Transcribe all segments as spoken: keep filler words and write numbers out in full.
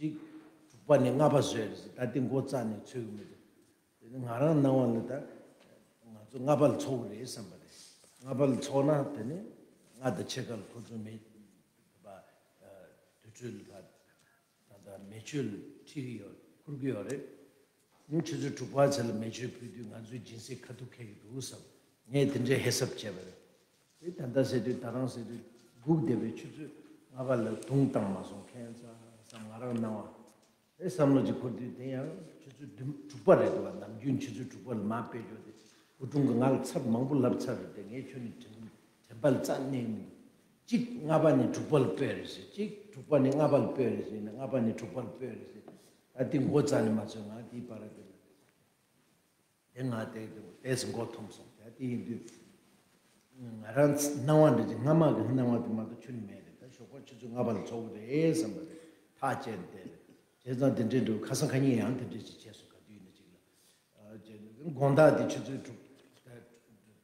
གཅིག་དྲུག་པ་ནས་ལྔ་པ་བཟོས་རེད་ཟེར། ད་དེ་མགོ་རྩ་ནས་ཚོད་ཀྱི་མི་འདུག་དེ་ནི་ང་རང་སྣང་བ་ལ་ད་ང་ཚོ་ལྔ་པ་ལ་ཚོགས་ཀྱི་རེད་བསམ་པ་རེད། ལྔ་པ་ལ་ཚོགས་ན་དེ་ནི་ལྔ་དང་ཕྱེད་ཀ་ལ་ཁོ་ཚོ་མེ་པ་དུར་ཁྲོད་ལ་ད་ད་ལྟ་མེ་མཆོད་ལ་ཁྲིད་ཀྱི་ཡོད། ཁུར་གྱི་ཡོད་རེད། ཨུ། ཆུ་ཚོད་དྲུག་པ་ཚེ་ལ་མེ་མཆོད་ཕུལ་དུས་ང་ཚོའི་སྦྱིན་སྲེག་ཁ་ཐུག་ཁེལ་གྱི་འདུག་བསམ། ངས་དེ་འདྲའི་ཧེ་སབ་བྱས་པ་རེད། དེ་ད་ལྟ་ཟེར་དུས་ད་རང་ཟེར་དུས་སྒུག་བསྡད་པའི་ཆུ་ཚོད་ལྔ་པ་ལ་དུང་བཏང་མ་སོང་ཁན་ཚ་བསམ། ང་རང་སྣང་བ་དེ་བསམ་བློ་ཅིག་འཁོར་དུས། དེ་ཡང་ཆུ་ཚོད་བདུན་དྲུག་པ་རེད་འདུག་བ། ནམ་རྒྱུན་ཆུ་ཚོད་དྲུག་པ་ལ་མར་ཕེབས་ཡོད་དེ། སྐུ་དྲུང་གིས་ང་ལ་ཚབ་མང་པོ་ལབ་ཚར་རེད་དེ། ངས་ཁྱོད་ནི་དྲན་དྲན་པ་ལ་རྩ་གནས་མི་འདུག་གཅིག་ལྔ་པ་ནས་དྲུག་པ་ལ་སྤོས་རེད་ཟེར། གཅིག་དྲུག་པ་ནས་ལྔ་པ་ལ་སྤོས་རེད་ཟེར་ན། ལྔ་པ་ནས་དྲུག་པ་ལ་སྤོས་རེད་ཟེར། ད་དེ་མགོ་རྩ་ནས་མ་ཚོས། ང་དེའི་བར་དེ་ལ་དེ་ང་དེ་དེ་ལྟས་མགོ་འཐོམས་སོང་། ད་དེ་ཡིན་དུས་ང་རང་སྣང་བ་འདྲ་ཅིག་སྔ་མ་གི་སྣང་བ་དེ་མ་གཏོགས་ཁྱོན་ནས་མེད་རེད། ད་ཞོགས་པ་ཆུ་ཚོད་ལྔ་པ་ལ་ཚོགས་ཀྱི་རེད་བསམ་པ་རེད། ཐག་བཅད་ནས་བསྡད་རེད། བྱས་ཙང་དེ་འདྲའི་འགྲོ། ཁ་སང་ཁ་ཉིན་ཡང་དེ་འདྲ་ཅིག་བྱས་སོང་། ག་དུས་ཡིན་ན་ཅིག་ལ། ཨ། དགོང་དག་དེ་ཆུ་ཚོད་དྲུག་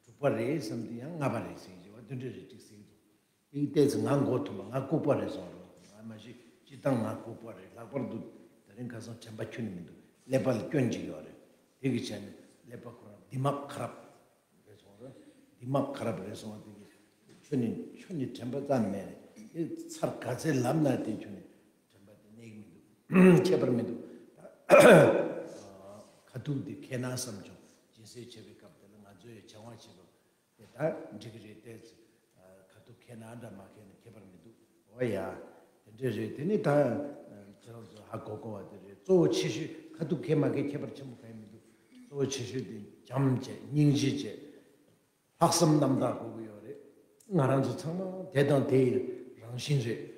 དྲུག་པ་རེད་བསམ་དུས་ཡང་ལྔ་པ་རེད་ཟེར་གྱི་བ། དེ་འདྲ་རེད་ཅིག་ཟེར་གྱི་འདུག་དེ་གི་ལྟས་ཚེ་ང་མགོ་འཐོམས་པ། ང་ལྐུགས་པ་རེད་སོང་རེད། ང་མ་གཞི་སྤྱིར་བཏང་ང་ལྐུགས་པ་རེད། ལྷག་པར་དུ་དེ་རིང་ཁ་སང་དྲན་པ་ཁྱོན་ནས་མི་འདུག་ཀླད་པ་ལ་སྐྱོན་ཅིག་ཡོད་རེད། དེ་གི་ཆ་ནས་ཀླད་པ་ཁོ་རང་འདི་མག་ཁ་རབ་རེད་སོང་རེད། འདི་མག་ཁ་རབ་རེད་སོང་བ། དེ་གི་ཁྱོན་ནས་ཁྱོན་ནས་དྲན་པ་རྩ་ནས་མེད་རེད། དེ་ཚར་ག་ཚད་ལབ་ན་དེ་ཁྱོན་ནས་དྲན་པ་དེ་གནས་ཀྱི་མི་འདུག་ཁྱད་པར་མི་འདུག་ད་ཁ་ཐུག་དེ་ཁེལ་ན་བསམ་བྱུང་། སྦྱིན་སྲེག་བྱེད་པའི་སྐབས་དེ་ལ་ང་ཚོས་བྱ་བ་བྱེད་པ་དེ་ད་འགྲིག་གི་རེད་དེ། ཁ་ཐུག་ཁེལ་ན་འདྲ་མ་ཁེལ་ན་ཁྱད་པར་མི་འདུག་འོ་ཡ། དེ་འདྲ་རེད། དེ་ནི་ད་ཁྱེད་རང་ཚོ་ཧ་གོ་གོ་བ་དེ་རེད། གཙོ་བོ་ཆེ་ཤོས་ཁ་ཐུག་ཁེལ་མ་ཁེལ་ཁྱད་པར་ཆེན་པོ་གང་ཡང་མི་འདུག་གཙོ་བོ་ཆེ་ཤོས་དེ་བྱམས་བྱས། སྙིང་རྗེ་བྱས། ལྷག་བསམ་རྣམ་དག་དགོས་ཀྱི་ཡོད་རེད། ང་རང་ཚོ་ཚང་མ་དེ་དང་དེའི་རང་བཞིན་རེད།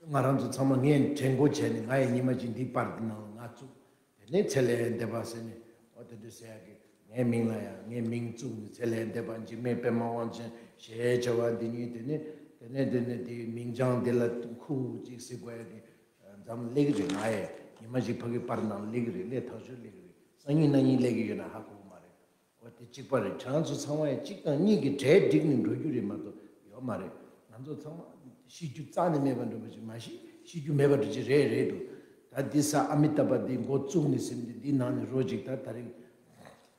ང་རང་ཚོ་ཚང་མ་ངས་དྲན་གོ་བྱས་ནས། ང་ཡི་ཉི་མ་གཅིག་འདིའི་པར་འདི་ནང་ལ་ང་བཙུགས། དེ་ནས་ཚེ་ལས་འདས་པ་ཟེར་ནས། འོ་དེ་འདྲ་ཟེར་ཡག་གི་ངའི་མིང་ལ་ཡང་ངའི་མིང་བཙུགས་ནས། ཚེ་ལས་འདས་པ་འཇིགས་མེད་པད་མ་དབང་ཆེན་ཞེས་བྱ་བ་འདི་གཉིས། དེ་ནས་དེ་ནས་དེ་ནས་དེའི་མིང་བྱང་འདི་ལ་ཁུ་གཅིག་ཟེར་དགོས་ཡག་གི་འཛམ་སླེབས་ཀྱི་རེད། ང་ཡི་ཉི་མ་གཅིག་ཕ་གི་པར་ནང་སླེབས་ཀྱི་རེད། སླེབས་ཐག་ཆོད་སླེབས་ཀྱི་རེད། སང་ཉིན་གནངས་ཉིན་སླེབས་ཀྱི་ཡོད་ན་ཧ་གོ་གི་མ་རེད། འོ་དེ་གཅིག་པ་རེད། ཁྱེད་རང་ཚོ་ཚང་མ་ཡང་གཅིག་དང་གཉིས་ཀྱི་གྲས་བསྒྲིགས་ནས་འགྲོ་རྒྱུ་རེད་མ་གཏོགས་ཡོད་མ་རེད། ང་ཚོ་ཚང་མ་ཤེས་རྒྱུ་རྩ་ནས་མེད་པ་འདྲ་པོ་ཅིག་མ་ཤེས། ཤེས་རྒྱུ་མེད་པ་འདྲ་ཅིག་རེད་རེད་འདུག་ད་འདི་ས་ཨ་མི་ཏཱབ་འདི་འགོ་བཙུགས་ནས་ཟིན་ཏེ་འདི་ནང་ནས་རོ་ཅིག་ད་ད་རིང་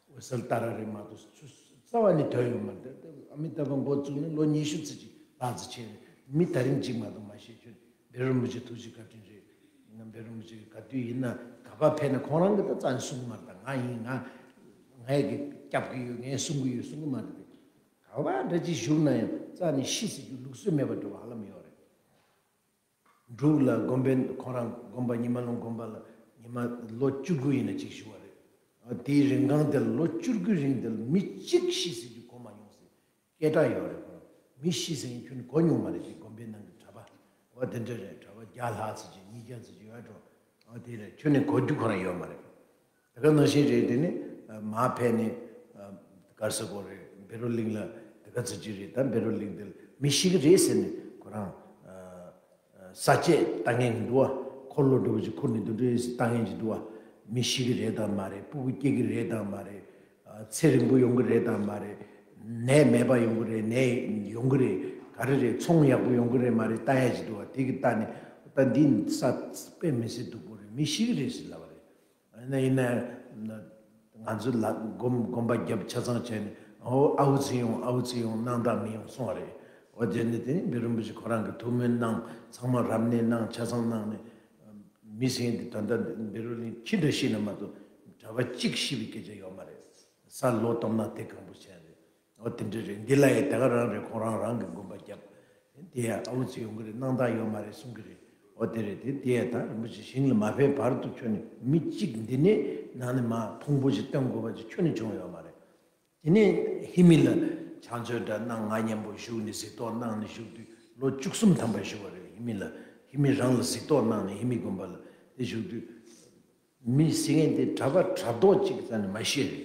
འོད་གསལ་ལྟར་རེད་མ་གཏོགས་ཚུར་རྩ་བ་ནས་ཐོན་ཡོད་མ་རེད། ད་ཨ་མི་ཏཱབ་འགོ་བཙུགས་ནས་ལོ་ཉི་ཤུ་ཙམ་ཅིག་ལྷག་ཙམ་ཕྱིན་རེད། མི་ད་རིང་གཅིག་མ་གཏོགས་མ་ཤེས། ཁྱོད་བཻ་རོ་རིན་པོ་ཆེ་ཐུགས་རྗེ་བཀའ་དྲིན་རེད། ཡིན་ན་བཻ་རོ་རིན་པོ་ཆེ་ག་དུས་ཡིན་ན་ག་པར་ཕེབས་ན་ཁོང་རང་གིས་ད་རྩ་ནས་གསུང་གི་མ་རེད། ད་ང་ཡིན། ང་ངས་ཀྱི་སྐྱབས་ཀྱི་ཡོད། ངས་གསུང་གི་ཡོད་གསུང་གི་མ་རེད། ག་པར་འདྲ་ཅིག་བཞུགས་ན་ཡང་རྩ་ནས་ཤི་ཟེར་རྒྱུ་ལུགས་སྲོལ་མེད་པ་འདྲ་བ་ཧ་ལམ་ཡོད་རེད། འབྲུག་ལ་དགོན་པའི་ཁོང་རང་དགོན་པ་ཉི་མ་ལུང་དགོན་པ་ལ་ཉི་མ་ལོ་བཅུ་དགུ་ཡིན་ན་གཅིག་བཞུགས་པ་རེད། དེའི་རིང་གང་དེ་ལ་ལོ་བཅུ་དགུའི་རིང་དེ་ལ་མི་གཅིག་ཤི་ཟེར་རྒྱུ་གོ་མ་མྱོང་ཟེར། སྐད་གྲགས་ཡོད་རེད། ཁོང་མི་ཤི་ཟེར་མཁན་ཁྱོན་ནས་གོ་མྱོང་མ་རེད་ཅེས། དགོན་པའི་ནང་གི་གྲྭ་པ་འོ་དེ་འདྲ་རེད། གྲྭ་པ་བརྒྱ་ལྷག་ཙམ་ཅིག་ཉིས་བརྒྱ་ཙམ་ཅིག་ཡོད་འགྲོ། འོ་དེ་རེད། ཁྱོན་ནས་གོ་རྒྱུ་ཁོ་རང་ཡོད་མ་རེད། དེ་ག་ནང་བཞིན་རེད། དེ་ནི་མར་ཕེབས་ནས་ག་རེ་ཟེར་དགོས་རེད། བཻ་རོ་གླིང་ལ་དེ་ག་ཙམ་ཅིག་རེད། ད་བཻ་རོ་གླིང་དེ་ལ་མི་ཤི་གི་རེད་ཟེར་ནས་ཁོ་རང་ས་དཔྱད་ལྟ་མཁན་གྱི་འདུག་བ། འཁོར་ལོ་འདྲ་པོ་ཅིག་ཁུར་ནས་འདུག་འདྲ་ཡིན་ཟེར་ལྟ་མཁན་ཅིག་འདུག་བ། མི་ཤི་གི་རེད་དམ་མ་རེད། སྤུ་གུ་སྐྱེ་གི་རེད་དམ་མ་རེད། ཚེ་རིང་པོ་ཡོང་གི་རེད་དམ་མ་རེད། ནད་མེད་པ་ཡོང་གི་རེད། ནད་ཡོང་གི་རེད། ག་རེ་རེད། ཚོང་ཡག་པོ་ཡོང་གི་རེད་མ་རེད། ལྟ་ཡ་ཅིག་འདུག་བ། དེ་གི་ལྟ་ནས་ད་འདི་ས་དཔེ་མི་སྲིད་སྡུག་པོ་རེད། མི་ཤི་གི་རེད་ཟེར་ལབ་པ་རེད། ཡིན་ན་ཡིན་ན་ང་ཚོ་ལ་དགོན་དགོན་པ་བརྒྱབ་ཆ་ཚང་བྱས་ནས། ཨོ་ཨའུ་ཙི་ཡོང་ཨའུ་ཙི་ཡོང་སྣང་དག་མི་ཡོང་གསུང་བ་རེད། འོ་དེ་ནི་དེ་ནི་བཻ་རོ་རིན་པོ་ཆེ་ཁོ་རང་གི་ཐུགས་སྨོན་གནང་། ཚང་མ་རབ་གནས་གནང་། ཆ་ཚང་གནང་ནས། མི་ཟེར་མཁན་དེ་ད་ལྟ་བཻ་རོ་གླིང་ཁྱི་འདྲ་ཤི་ན་མ་གཏོགས་གྲྭ་པ་གཅིག་ཤི་བའི་སྐད་ཆ་ཡོད་མ་རེད། ས་ལོ་སྟོང་ན་དེ་གང་པོ་བྱས་རེད། འོ་དེ་འདྲ་རེད། འདི་ལ་ཡི་དེ་ག་རང་རེད། ཁོང་རང་རང་གི་དགོན་པ་བརྒྱབ། དེ་ཡ་ཨའུ་ཙི་ཡོང་གི་རེད། སྣང་དག་ཡོད་མ་རེད་གསུང་གི་རེད། འོ་དེ་རེད། དེ་དེ་ཡ་ད་རིན་པོ་ཆེ་ཞིང་ལ་མ་ཕེབས་བར་དུ་ཁྱོན་ནས་མི་གཅིག་འདི་ནས་ནང་ནས་མ་ཕུང་པོ་ཞིག་སྟོན་དགོས་པ་ཅིག་ཁྱོན་ནས་བྱུང་ཡོད་མ་རེད། དེ་ནས་ཧི་མི་ལ་ཕྱག་མཛོད་འདྲ་གནང་། ང་མཉམ་པོ་བཞུགས་ནས་གཟིགས་རྟོག་གནང་ནས་བཞུགས་དུས་ལོ་བཅུ་གསུམ་ཐམ་པ་བཞུགས་པ་རེད། ཧི་མི་ལ་ཧི་མི་རང་ལ་གཟིགས་རྟོག་གནང་ནས་ཧི་མི་དགོན་པ་ལ་དེ་བཞུགས་དུས། མི་ཟེར་མཁན་དེ་གྲྭ་པ་གྲྭ་མདོག་གཅིག་རྩ་ནས་མ་ཤེས་རེད།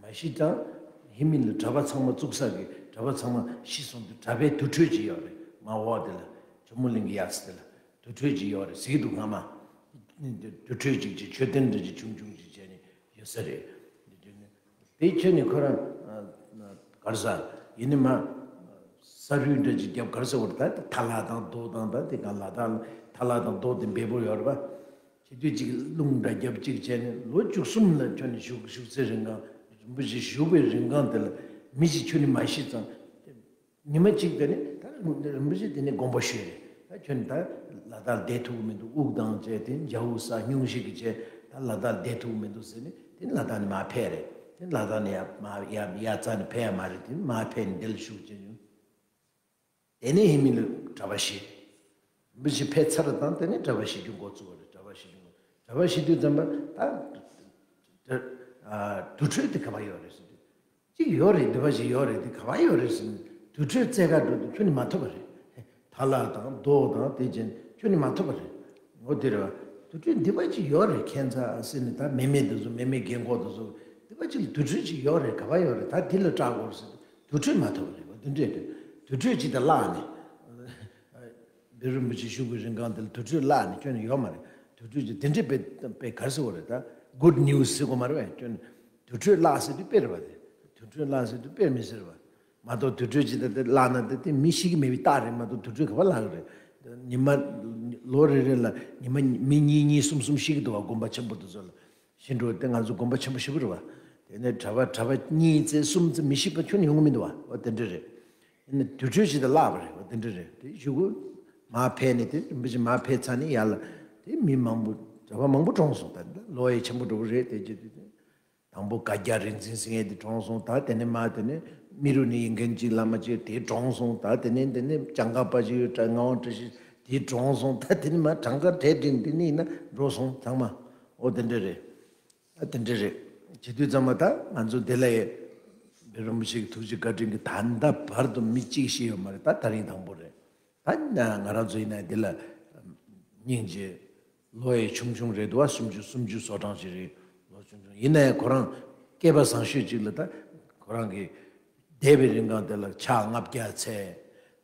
མ་ཤེས་ཙང་། ཧི་མི་ལ་གྲྭ་པ་ཚང་མ་བཙུགས་ས་གི་གྲྭ་པ་ཚང་མ་ཤི་སོང་དུས་གྲྭ་པའི་དུར་ཁྲོད་ཅིག་ཡོད་རེད། མ་འོག་དེ་ལ་ཇོ་མོ་གླིང་གི་ཡ་ཚ་དེ་ལ་དུར་ཁྲོད་ཅིག་ཡོད་རེད་ཟེར་གི་འདུག་སྔ་མ། དུར་ཁྲོད་ཅིག་ཅིག་མཆོད་རྟེན་འདྲ་ཅིག་ཆུང་ཆུང་ཅིག་བྱས་ནས་ཡོད་ས་རེད། དེ་ཁྱོད་ནི་ཁོ་རང་གར་ས་ཡིན་ནི་མ། ས་རུད་འདྲ་ཅིག་བརྒྱབ་གར་ས་བར་ད་དེ་ཐ་ལག་དང་རྡོ་དང་། ད་དེ་ག་ལ་དྭགས་ཐ་ལག་དང་རྡོ་དེ་འབེལ་པོ་ཡོད་རེད་པ། དེ་དུས་གཅིག་རླུང་འདྲ་རྒྱབ་གཅིག་བྱས་ནས་ལོ་བཅུ་གསུམ་ལ་ཁྱོད་ནི་བཞུགས་བཞུགས་ཚེ་རིང་གང་རིན་པོ་ཆེ་བཞུགས་པའི་རིང་གང་དེ་ལ་མི་ཞིག་ཁྱོད་ནི་མ་ཤི་ཙང་། ཉི་མ་གཅིག་དེ་ནི་ད་རིན་པོ་ཆེ་དེ་ནི་དགོངས་པ་ཞུས་རེད། ད་ཁྱོད་ནི་ད་ལ་དྭགས་བསྡད་ཐུབ་ཀྱི་མི་འདུག། དབུགས་དང་བཅས་ཏེ་འཇའ་འུ་ས་སྙུང་གཞི་གི་བྱས་ད་ལ་དྭགས་བསྡད་ཐུབ་ཀྱི་མི་འདུག་ཟེར་ནས་དེ་ནི་ལ་དྭགས་ནས་མར་ཕེབས་རེད། དེ་ནི་ལ་དྭགས་ནས་ཡར་མར་ཡར་ཡར་རྩ་ནས་ཕེབས་ཡ་མ་རེད། དེ་ནི་མར་ཕེབས་ནས་འདི་ལ་བཞུགས་བྱས་ཡོང་། དེ་ནས་ཧེ་མི་ལ་གྲྭ་པ་བཞི། རིན་པོ་ཆེ་ཕེབས་ཚར་དང་དེ་ནས་གྲྭ་པ་བཞི་རྒྱུ་འགོ་བཙུགས་པ་རེད། གྲྭ་པ་བཞི་རྒྱུ་འགོ་གྲྭ་པ་བཞི་དུས་ཙམ་པ་ད་ཨ་དུར་ཁྲོད་དེ་ག་པར་ཡོད་རེད་ཟེར་དུས། གཅིག་ཡོད་རེད། འདི་པ་ཞིག་ཡོད་རེད། དེ་ག་པར་ཡོད་རེད་ཟེར་ནས་དུར་ཁྲོད་རྩེ་ག་འགྲོ་དུས་ཁྱོད་ནི་མ་ཐོབ་པ་རེད། ཐ་ལག་དང་རྡོ་དང་དེ་བྱས་ནས་ཁྱོད་ནི་མ་ཐོབ་པ་རེད། འོ་དེ་རེད་བ། དུར་ཁྲོད་འདི་པ་ཅིག་ཡོད་རེད། ཁྱད་མཚར་ཟེར་ནས་ད་མེ་མེ་དེ་ཚོ་མེ་མེ་རྒན་གོག་དེ་ཚོ་འདི་པ་ཅིག་ལ་དུར་ཁྲོད་ཅིག་ཡོད་རེད། ག་པར་ཡོད་རེད། ད་འདི་ལ་སྐྲག་དགོས་རེད་ཟེར་དུས་དུར་ཁྲོད་མ་ཐོབ་པ་རེད་བ། དེ་འདྲས་རེད། དུར་ཁྲོད་ཅིག་ད་བརླག་ནས། བེ་རུ་རིན་པོ་ཆེ་བཞུགས་པའི་རིང་གང་དེ་ལ་དུར་ཁྲོད་བརླག་ནས་ཁྱོད་ནི་ཡོད་མ་རེད། དུར་ཁྲོད་ཅིག་དེ་འདྲས་དཔེ་དཔེ་ག་རེ་ཟེར་དགོས་རེད། ད་good news་ཟེར་དགོས་མ་རེད་བས། ཁྱོད་ནི་དུར་ཁྲོད་བརླག་ཟེར་དུས་དཔེ་རེད་བ། དེ་དུར་ཁྲོད་བརླག་ཟེར་དུས་དཔེ་མི་སྲིད་རེད་བ། མ་གཏོགས་དུར་ཁྲོད་ཅིག་ད་དེ་བརླག་ན་དེ་དེ་མི་ཤི་གི་མེད་པའི་རྟགས་རེད། མ་གཏོགས་དུར་ཁྲོད་ག་པར་བརླག་གི་རེད། ཉི་མ་ལོ་རེ་རེ་ལ་ཉི་མ་མི་གཉིས་གཉིས་གསུམ་གསུམ་ཤི་གི་འདུག་བ། དགོན་པ་ཆེན་པོ་དེ་ཚོ་ལ། ཤིན་ཏུ་དེ་ང་ཚོ་དགོན་པ་ཆེན་པོ་ཞེ་པོ་རེད་བ། དེ་ནས་གྲྭ་པ་གྲྭ་པ་གཉིས་ཙམ་གསུམ་ཙམ་མི་ཤི་བ་ཁྱོན་ནས་ཡོང་གི་མི་འདུག་བ། འོ་དེ་འདྲ་རེད། དེ་ནས་དུར་ཁྲོད་ཅིག་ད་བརླག་པ་རེད་བ། དེ་འདྲ་རེད། དེ་གཞུག་གུ་མར་ཕེབས་ནས་དེ་རིན་པོ་ཆེ་མར་ཕེབས་ཚར་ནས་ཡར་ལ་དེ་མི་མང་པོ་གྲྭ་པ་མང་པོ་གྲོངས་སོང་། ད་ལོ་ཡི་ཆེན་པོ་འགྲོ་གི་རེད། དེ་རྗེས་དེ་དེ་དང་པོ་བཀའ་རྒྱ་རིག་འཛིན་ཟེར་མཁན་དེ་གྲོངས་སོང་། ད་དེ་ནས་མར་དེ་ནས་རྨེ་རུ་ནས་ཡིན་མཁན་གཅིག་བླ་མ་གཅིག་དེ་གྲོངས་སོང་། ད་དེ་ནས་དེ་ནས་ལྕང་སྐར་པ་གཅིག་ཡོད། ངག་དབང་བཀྲ་ཤིས་དེ་གྲོངས་སོང་། ད་དེ་ནས་མར་གྲངས་ཀ་གྲས་བསྒྲིགས་འདི་ནས་ཡིན་ན་འགྲོ་སོང་ཚང་མ། འོ་དེ་འདྲ་རེད། ད་དེ་འདྲ་རེད། བྱེད་དུས་ཙམ་པ་ད་ང་ཚོ་འདི་ལ་ཡ་བེ་རིན་པོ་ཆེ་གི་ཐུགས་རྗེ་བཀའ་དྲིན་གྱིས་ད་ལྟ་བར་དུ་མི་གཅིག་ཤི་ཡོད་མ་རེད། ད་ད་རིང་དང་པོ་རེད། ད་ང་རང་ཚོ་ཡིན་ན་འདི་ལ་སྙིང་རྗེ་ལོ་ཡི་ཆུང་ཆུང་རེད་འདུག་བ། སུམ་ཅུ་སུམ་ཅུ་སོ་གྲངས་ཤིག་རེད། ལོ་ཆུང་ཆུང་ཡིན་ན་ཡང་ཁོ་རང་སྐལ་པ་བཟང་ཤོས་ཅིག་ལ་ད་ཁོ་རང་གི་འདས་པའི་རིང་གང་དེ་ལ་ཕྱག་ལྔ་བརྒྱ་འཚལ།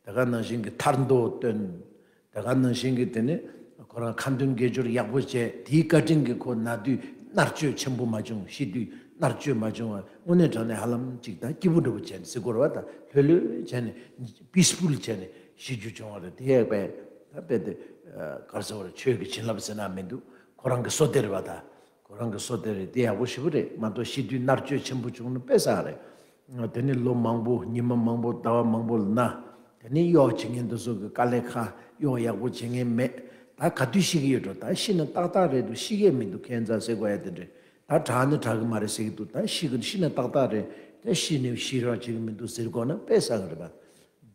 དེ་ག་ནང་བཞིན་གྱི་ཐར་མདོ་བཏོན། དེ་ག་ནང་བཞིན་གྱི་དེ་ནི་ཁོ་རང་ཁ་འདོན་དགེ་སྦྱོར་ཡག་པོ་བྱས། དེའི་བཀའ་དྲིན་གྱིས་ཁོ་ན་དུས་མནར་གཅོད་ཆེན་པོ་མ་བྱུང་། ཤི་དུས་མནར་གཅོད་མ་བྱུང་བ། དངོས་གནས་དྲང་གནས་ཧ་ལམ་ཅིག་ད་སྐྱིད་པོ་འདྲ་པོ་བྱས་ནས་ཟེར་དགོས་རེད་བ། ད་ལྷོད་ལྷོད་བྱས་ནས་པིས་ཕུལ་བྱས་ནས་ཤི་རྒྱུ་བྱུང་བ་རེད། དེ་ཡག་པས་ད་དཔེ་དེ་ག་རེ་ཟེར་བ་རེད། ཆོས་ཀྱི་བྱིན་རླབས་ཟེར་ན་མི་འདུག། ཁོ་རང་གི་བསོད་བདེ་རེད་བ། ད་ཁོ་རང་གི་བསོད་བདེ་རེད། དེ་ཡག་པོ་ཞེ་པོ་རེད། མ་གཏོགས་ཤི་དུས་མནར་གཅོད་ཆེན་པོ་བྱུང་ན་དཔེ་བསགས་རེད། དེ་ནི་ལོ་མང་པོ་ཉི་མ་མང་པོ་ཟླ་བ་མང་པོ་ལ་ན། དེ་ནི་གཡོག་བྱེད་མཁན་དེ་ཚོ་གི་དཀའ་ལས་ཁག་གཡོག་ཡག་པོ་བྱེད་མཁན་མེད། ད་ག་དུས་ཤི་གི་ཡོད་འགྲོ། ད་ཤི་ན་ཏག་ཏག་རེད་འདུག། ཤི་གི་མི་འདུག། ཁྱད་མཚར་ཟེར་དགོས་ཡ་དེ་འདྲས། ད་དྲག་ནི་དྲག་གི་མ་རེད་ཟེར་གི་འདུག། ད་ཤི་གི་ཤི་ན་ཏག་ཏག་རེད། ད་ཤི་ནས་ཤི་རོགས་བྱེད་གི་མི་འདུག་ཟེར་དགོས་ན་དཔེ་བསགས་གི་རེད་པ།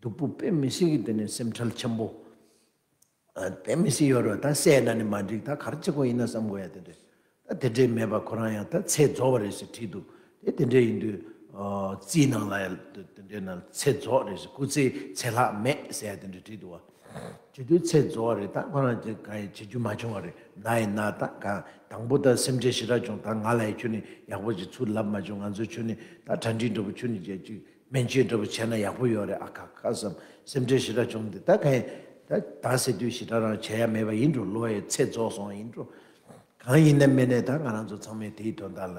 སྡུག་པོ་དཔེ་མི་སྲིད་གི། དེ་ནི་སེམས་ཁྲལ་ཆེན་པོ། ཨ། དཔེ་མི་སྲིད་ཡོད་རེད། ད་བསད་ན་ནི་མ་འགྲིག། ད་ག་རེ་བྱེད་དགོས་ཡིན་ན་བསམ་དགོས་ཡ་དེ་འདྲས། ད་དེ་འདྲས་མེད་པ་ཁོ་རང་ཡང་ད་ཚེ་རྫོགས་པ་རེད་ཟེར་བྲིས་འདུག། དེ་དེ་འདྲས་ཡིན་དུས། ཨ། རྩིས་ནང་ལ་ཡང་དེ་འདྲས་ནང་ཚེ་རྫོགས་རེད་ཟེར། སྐུ་ཚེ་ཚེ་ལྷག་མེད་ཟེར་ཡ་དེ་འདྲས་བྲིས་འདུག་བ། བྱེད་དུས་ཚེ་རྫོགས་པ་རེད། ད་ཁོ་རང་གི་གང་ཡང་བྱེད་རྒྱུ་མ་བྱུང་བ་རེད། ན་ཡི་ན། ད་གང་དང་པོ་ད་སེམས་ཁྲལ་ཞེ་དྲག་བྱུང་། ད་ང་ལ་ཡང་ཁྱོད་ནི་ཡག་པོ་ཅིག་ཚུར་ལབ་མ་བྱུང་། ང་ཚོ་ཁྱོད་ནི་ད་གྲ་སྒྲིག་འདྲ་པོ་ཁྱོད་ནི་བྱས་ཅིག། སྨན་བཅོས་འདྲ་པོ་བྱས་ན་ཡག་པོ་ཡོད་རེད། ཨ་ཁ་ཁ་བསམ། སེམས་ཁྲལ་ཞེ་དྲག་བྱུང་། འདི་ད་ག་ཡིན། ད་ད་ཟེར་དུས་ཞེ་དྲག་རང་བྱེད་ཡ་མེད་པ་ཡིན་འགྲོ། ལོ་ཡི་ཚེ་རྫོགས་སོང་ཡིན་འགྲོ། གང་ཡིན་ན་མིན་ནའི་ད་ང་རང་ཚོ་ཚང་མས་དེའི་དོན་དག་ལ།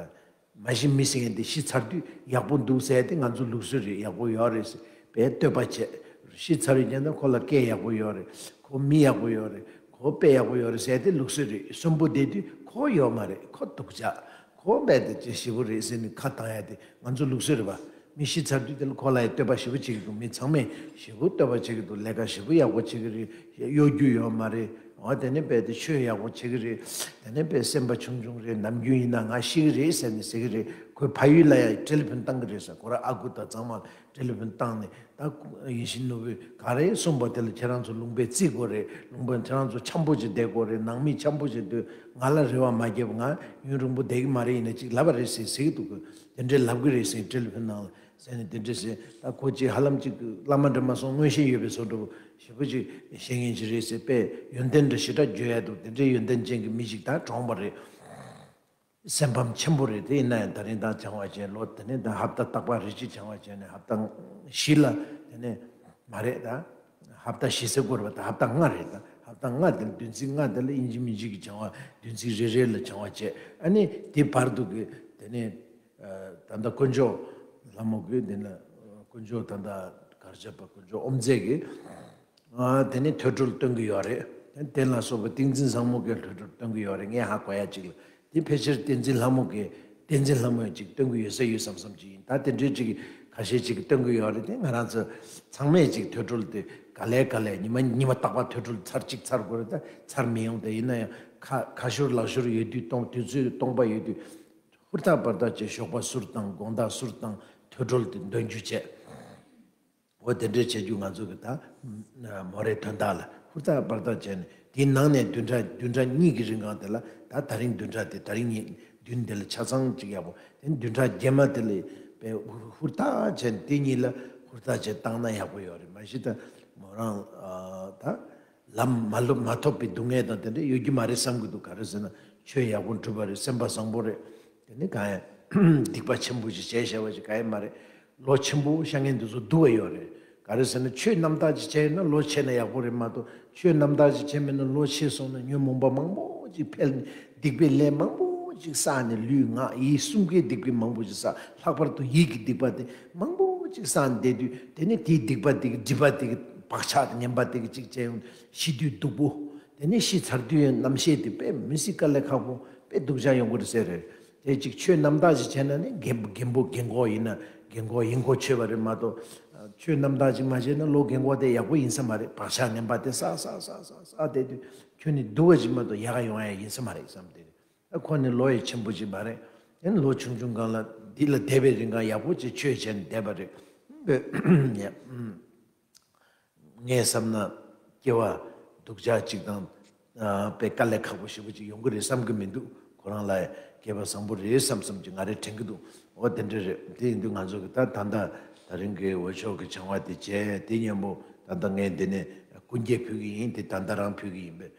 མ་གཞི་མི་ཟེར་མཁན་དེ་ཤི་ཚར་དུས་ཡག་པོ་འདུག་ཟེར་ཡ་དེ་ང་ཚོ་ལུགས་སྲོལ་རེད། ཡག་པོ་ཡོད་རེད་ཟེར་བས་བསྟོད་པ་བྱས། ཤི་ཚར་བའི་རྗེས་ན་ཁོ་ལ་སྐད་ཡག་པོ་ཡོད་རེད། ཁོ་མི་ཡག་པོ་ཡོད་རེད། ཁོ་དཔེ་ཡག་པོ་ཡོད་རེད་ཟེར་ཡ་དེ་ལུགས་སྲོལ་རེད། གསོན་པོ་བསྡད་དུས་ཁོ་ཡོད་མ་རེད། ཁོ་སྡུག་ཅག། ཁོ་རྦད་དེ་ཅིག་ཞེ་པོ་རེད་ཟེར་ནས་ཁ་བཏང་ཡ་དེ་ང་ཚོ་ལུགས་སྲོལ་རེད་པ། མི་ཤི་ཚར་དུས་དེ་ལ་ཁོ་ལ་ཡ་བསྟོད་པ་ཞེ་པོ་བྱེད་ཀྱི་འདུག། མི་ཚང་མས་ཞེ་པོ་བསྟོད་པ་བྱེད་ཀྱི་འདུག། ལས་ཀ་ཞེ་པོ་ཡག་པོ་བྱེད་ཀྱི་རེད། གཡོ་སྒྱུ་ཡོད་མ་རེད། འོ་དེ་ནས་རྦད་དེ་ཆོས་ཡག་པོ་བྱེད་ཀྱི་རེད། དེ་ནས་རྦད་སེམས་པ་ཆུང་ཆུང་རེད། ནམ་རྒྱུན་ཡིན་ན་ང་ཤི་གི་རེད་ཟེར་ནས་ཟེར་གི་རེད། ཁོས་ཕ་ཡུལ་ལ་ཡ་ཊེ་ལི་ཕོན་བཏང་གི་རེད་ཟེར། ཁོ་རང་ཨ་ཁུ་དང་ཚང་མ་ཊེ་ལི་ཕོན་བཏང་ནས། ད་ཡིད་བཞིན་ནོར་བུས་ག་རེ་གསུངས་པ་དེ་ལ་ཁྱེད་རང་ཚོ་ལུང་པ་བརྩི་དགོས་རེད། ལུང་པ་ཁྱེད་རང་ཚོ་འཆམ་པོ་ཅིག་བསྡད་དགོས་རེད། ནང་མི་འཆམ་པོ་ཅིག་སྡོད། ང་ལ་རེ་བ་མ་བརྒྱབ། ང་ཡུན་རིང་པོ་བསྡད་ཀྱི་མ་རེད། ཡིན་ན་ཅིག་ལབ་པ་རེད་ཟེར་ཟེར་གྱི་འདུག་གི། དེ་འདྲའི་ལབ་གི་རེད་ཟེར། ཊེ་ལི་ཕོན་ནང་ལ་ཟེར་ནས་དེ་འདྲ་ཟེར། ད་ཁོ་ཅིག་ཧ་ལམ་ཅིག་བླ་མ་འདྲ་མ་སོང་མངོན་ཤེས་ཡོད་པའི་བཟོ་འདྲ་པོ་ཞེ་པོ་ཅིག་བཤད་མཁན་ཅིག་རེད་ཟེར། དཔེ་ཡོན་ཏན་འདྲ་ཞེ་དྲག་བརྗོད་ཡ་འདུག། དེ་འདྲའི་ཡོན་ཏན་ཅན་གྱི་མི་ཞིག་ད་གྲོངས་པ་རེད། སེམས་ཕམ་ཆེན་པོ་རེད། དེ་ཡིན་ན་ཡང་ད་རིང་ད་བྱང་བ་བྱས། ལོ་དེ་ནས་ད་ཧབ་ཏ་རྟག་པར་རེ་གཅིག་བྱང་བ་བྱས་ནས་ཧབ་ཏ་བཞི་ལ་དེ་ནས་མ་རེད། ད་ཧབ་ཏ་བཞི་ཟེར་དགོས་རེད་པ། ད་ཧབ་ཏ་ལྔ་རེད། ད་ཧབ་ཏ་ལྔ་དེ་ལ་བདུན་ཚིགས་ལྔ་དེ་ལ་ཨིན་ཇི་མིན་ཇི་གི་བྱང་བ་བདུན་ཚིགས་རེ་རེ་ལ་བྱང་བ་བྱས། ཨ་ནི་དེ་བར་དུ་གི་དེ་ནས་ད་ལྟ་དཀོན་མཆོག་ལྷ་མོ་གི་དེ་ནས་དཀོན་མཆོག་ད་ལྟ་གར་བྱེད་པ་དཀོན་མཆོག་ཨོམ་རྩེ་གི་དེ་ནས་ཐོས་གྲོལ་སྟོན་གི་ཡོད་རེད། དེ་རྟེན་ལ་སོགས་པ་ཏིང་འཛིན་བཟང་མོ་གི་ལྷུན་གྲུབ་སྟོན་གྱི་ཡོད་རེད། ངས་ཧ་གོ་ཡ་ཅིག་ལ། དེ་ཕལ་ཆེར་བསྟན་འཛིན་ལྷ་མོ་གི་བསྟན་འཛིན་ལྷ་མོ་ཡང་ཅིག་སྟོན་གྱི་ཡོད་ས་ཡོད་བསམ་བསམ་ཅིག་ཡིན། ད་དེ་འདྲའི་ཅིག་ཁ་ཤས་ཅིག་སྟོན་གྱི་ཡོད་རེད། དེ་ང་རང་ཚོ་ཚང་མས་ཅིག་ཐོས་གྲོལ་དེ་ག་ལེ་ག་ལེ་ཉི་མ་ཉི་མ་རྟག་པར་ཐོས་གྲོལ་ཚར་གཅིག་ཚར་དགོས་རེད། ད་ཚར་མི་ཡོང་། དེ་ཡིན་ན་ཡང་ཁ་ཁ་ཤོར་ལག་ཤོར་ཡོད་དུས། སྟོང་དུས་ཚོད་སྟོང་པ་ཡོད་དུས། ཧུར་ཐག་འབད་ཐག་བྱས་ཞོགས་པ་གསུར་བཏང་། དགོང་དག་གསུར་བཏང་། ཐོས་གྲོལ་དེ་འདོན་རྒྱུ་བྱས། འོ་དེ་འདྲའི་བྱེད་རྒྱུ་ང་ཚོ་གི་ད་མོ་རའི་དོན་དག་ལ་ཧུར་ཐག་འབད་ཐག་བྱས་ནས། དེའི་ནང་ནས་བདུན་ཕྲག་བདུན་ཕྲག་གཉིས་ཀྱི་རིང་གང་དེ་ལ། ད་ད་རིང་བདུན་ཕྲག་དེ། ད་རིང་ཉིན་བདུན་དེ་ལ་ཆ་ཚང་ཅིག་ཡག་པོ། དེ་བདུན་ཕྲག་རྗེས་མ་དེ་ལ་དཔེ་ཧུར་ཐག་བྱས་ནས། དེ་གཉིས་ལ་ཧུར་ཐག་བྱས་བཏང་ན་ཡག་པོ་ཡོད་རེད། མ་གཞི་ད་མོ་རང་ཨ་ད་ལམ་མ་ལོ་མ་ཐོབ་པའི་སྡུག་བསྔལ་དང་དེ་འདྲ་ཡོད་རྒྱུ་མ་རེད་བསམ་གྱི་འདུག། ག་རེ་ཟེར་ན་ཆོས་ཡག་པོ་སྒྲུབ་པ་རེད། སེམས་པ་བཟང་པོ་རེད། དེ་ནི་གང་ཡང་སྡིག་པ་ཆེན་པོ་ཞིག་བྱས་བྱས་པ་ཞིག་གང་ཡང་མ་རེད། ལོ་ཆེན་པོ་བཤད་མཁན་དེ་ཚོ་སྡུག་པ་ཡོད་རེད། ག་རེ་ཟེར་ན་ཆོས་རྣམ་དག་ཅིག་བྱས་ཡོད་ན་ལོ་ཆེ་ན་ཡག་པོ་རེད་མ་གཏོགས། ཆོས་རྣམ་དག་ཅིག་བྱས་མེད་ན་ལོ་ཆེ་སོང་ན་ཉོན་མོངས་པ་མང་པོ་ཅིག་འཕེལ་ནས། སྡིག་པའི་ལས་མང་པོ་ཅིག་བསགས་ནས། ལུས་ངག་ཡིད་གསུམ་ཀའི་སྡིག་པ་མང་པོ་ཅིག་བསགས། ལྷག་པར་དུ་ཡིད་ཀྱི་སྡིག་པ་དེ་མང་པོ་ཅིག་བསགས་ནས་བསྡད་དུས། དེ་ནི་དེའི་སྡིག་པ་དེ་གི་སྒྲིབ་པ་དེ་གི་བག་ཆགས་དང་ངན་པ་དེ་གི་ཅིག་བྱས་ཡོང་། ཤི་དུས་སྡུག་པོ། དེ་ནས་ཤི་ཚར་དུས་རྣམ་ཤེས་དེ་དཔེ་མི་སྲིད་དཀའ་ལས་ཁག་པོ། དཔེ་སྡུག་ཅག་ཡོང་གི་རེད་ཟེར་རེད། དེ་ཅིག་ཆོས་རྣམ་དག་ཅིག་བྱས་ན་ནི་རྒན་རྒན་པོ་རྒན་གོག་ཡིན་ན་རྒན་གོག་ཡིན་གོ་ཆོད་པ་རེད་མ་གཏོགས། ཆོས་རྣམ་དག་ཅིག་མ་བྱས་ན་ལོ་རྒན་གོག་དེ་ཡག་པོ་ཡིན་ས་མ་རེད། བག་ཆགས་ངན་པ་དེ་བསགས་བསགས་བསགས་བསགས་བསགས་བསྡད་དུས། ཁྱོད་ནི་སྡུག་པ་ཅིག་མ་གཏོགས་ཡག་ག་ཡོང་ཡ་ཡིན་ས་མ་རེད་བསམ་སྟེ། ཨ་ཁོ་ནི་ལོ་ཡི་ཆེན་པོ་ཅིག་མ་རེད། ཡང་ལོ་ཆུང་ཆུང་སྒང་ལ་འདི་ལ་བསྡད་པའི་རིང་ག་ཡག་པོ་ཅིག་ཆོས་བྱས་ནས་བསྡད་པ་རེད། ངས་བསམ་ན་སྐྱེ་བ་སྡུག་ཅག་ཅིག་དང་། ཨ་དཔེ་དཀའ་ལས་ཁག་པོ་ཞེ་པོ་ཅིག་ཡོང་གི་རེད་བསམ་གི་མི་འདུག། ཁོ་རང་ལ་སྐྱེ་བ་བཟང་པོ་རེད་བསམ་བསམ་ཅིག་ང་རེ་དྲན་གི་འདུག། འོ་དེ་འདྲ་རེད། དེ་ཡིན་དུས་ང་ཚོ་གི་ད་ད་ལྟ་ད་རིང་གི་འོས་ཤོག་གི་བྱ་བ་དེ་བྱས། དེ་མཉམ་པོ་ད་ལྟ་ངས་འདི་ནས་སྐུ་འགྱེད་ཕུལ་གི་ཡིན། དེ་ད་ལྟ་རང་ཕུལ་གི་ཡིན་པས།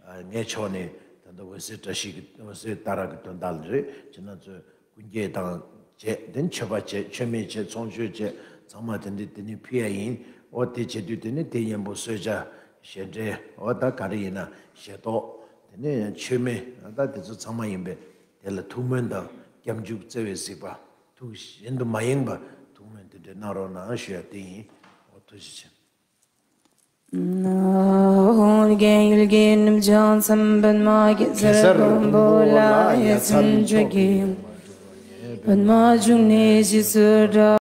ཨ་ངའི་ཕྱོགས་ནས་ད་ལྟ་འོད་ཟེར་བཀྲ་ཤིས་ཀྱི་འོད་ཟེར་ཏཱ་ར་གི་དོན་དག་ལ་རེད། ཁྱེད་རང་ཚོས་སྐུ་འགྱེད་དང་བྱས། དེ་ནས་མཆོད་པ་བྱས། མཆོད་མེ་བྱས། ཚོང་མཆོད་བྱས། ཚང་མ་དེ་འདྲ་དེ་ནས་ཕུལ་ཡ་ཡིན། འོ་དེ་བྱེད་དུས་དེ་ནས་དེ་མཉམ་པོ་གསོལ་ཇ་ཞལ་འབྲས། འོ་ད་ག་རེ་ཡིན་ན་ཞལ་ཏོག། དེ་ནས་མཆོད་མེ། ད་དེ་ཚོ་ཚང་མ་ཡིན་པས། དེ་ལ་ཐུགས་སྨོན་དང་སྐྱབས་འཇུག་བརྩེ་བའི་གཟིགས་པ། ཐུགས་གཞན་དུ་མ་ཡེངས་པ་ཐུགས་སྨོན་དེ་འདྲ་གནང་རོགས་གནང་ཞུ་ཡ་དེ་ཡིན། འོ་ཐུགས་རྗེ་ཆེ། རྒྱལ་སྲས་ཀུན་འབོད་ལ་ཡ་མཚན་མཆོག་གི། པདྨ་འབྱུང་གནས་རྗེས་སུ་འབྲང་།